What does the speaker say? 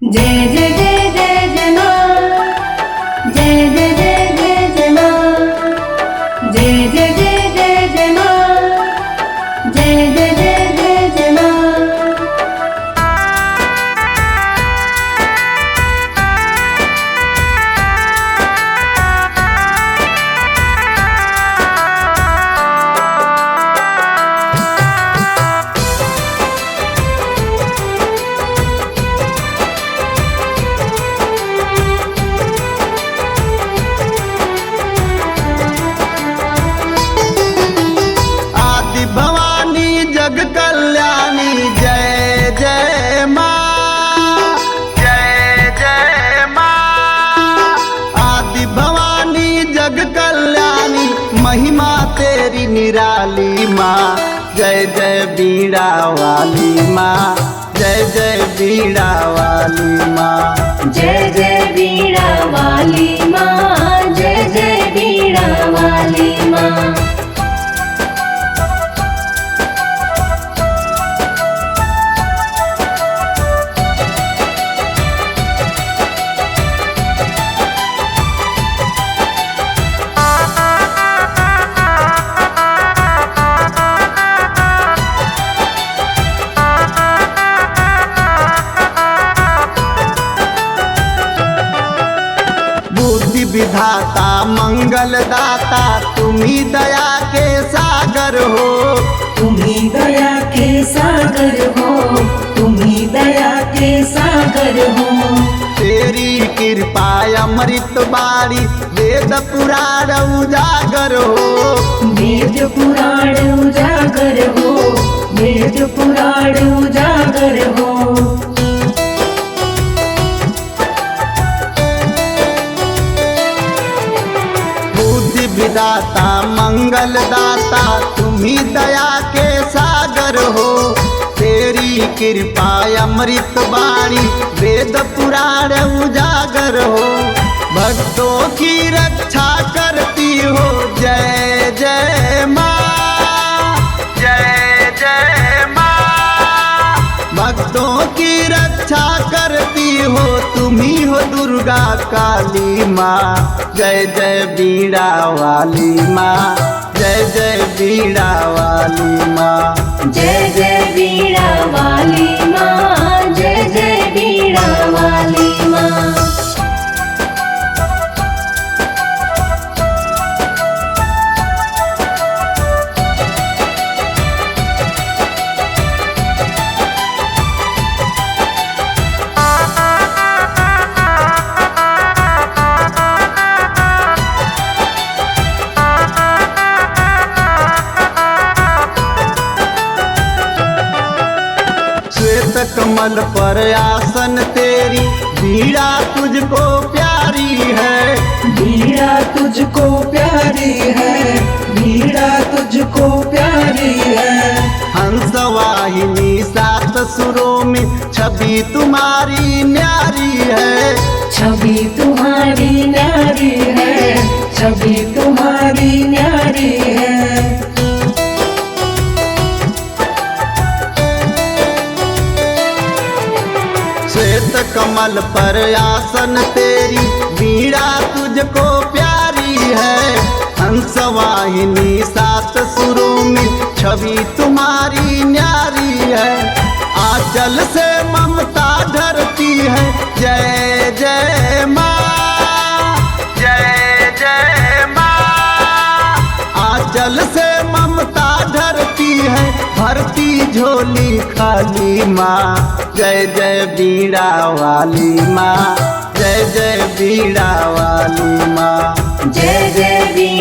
जय जय जय जय जय माँ, जय जय जय जय जय माँ, जय जय जय जय जय माँ, जय जय जय जय जय माँ। आदि भवानी जग कल्याणी जय जय माँ, जय जय माँ। आदि भवानी जग कल्याणी महिमा तेरी निराली माँ, जय जय बीड़ा वाली माँ, जय जय बीड़ा वाली माँ। जय जय बीड़ा वाली माँ, जय जय बीड़ा वाली माँ। बुद्धि विधाता मंगल दाता तुम्ही दया के सागर हो, तुम्ही दया के सागर हो, तुम्ही दया के सागर हो। तेरी कृपा अमृत बारी वेद पुराण उजागर हो, वेद पुराण उजागर हो, वेद पुराण उजागर हो। बुद्धि विधाता मंगल दाता तुम्ही दया के सागर हो, तेरी कृपा अमृत बाणी वेद पुराण उजागर हो। भक्तों की रक्षा करती हो जय जय माँ, जय जय माँ। भक्तों की रक्षा करती हो तुम्ही हो दुर्गा काली माँ, जय जय बीड़ा वाली माँ, जय जय बीड़ा वाली माँ। जय जय बीड़ा वाली माँ, जय जय बीड़ा वाली माँ। श्वेत कमल पर आसन तेरी बीड़ा तुझको प्यारी है, बीड़ा तुझको प्यारी है, बीड़ा तुझको प्यारी है। हंस वाहिनी सात सुरों में छवि तुम्हारी न्यारी है, छवि तुम्हारी न्यारी है, छवि तुम्हारी न्यारी है। श्वेत कमल पर आसन तेरी बीड़ा तुझको प्यारी है, हंस वाहिनी सात सुरों में छवि तुम्हारी न्यारी है। आंचल से ममता धरती है जय जय माँ, जय जय माँ। आंचल से ममता धरती है भरती झोली खाली माँ, जय जय बीड़ा वाली माँ, जय जय बीड़ा वाली माँ। जय जय बीड़ा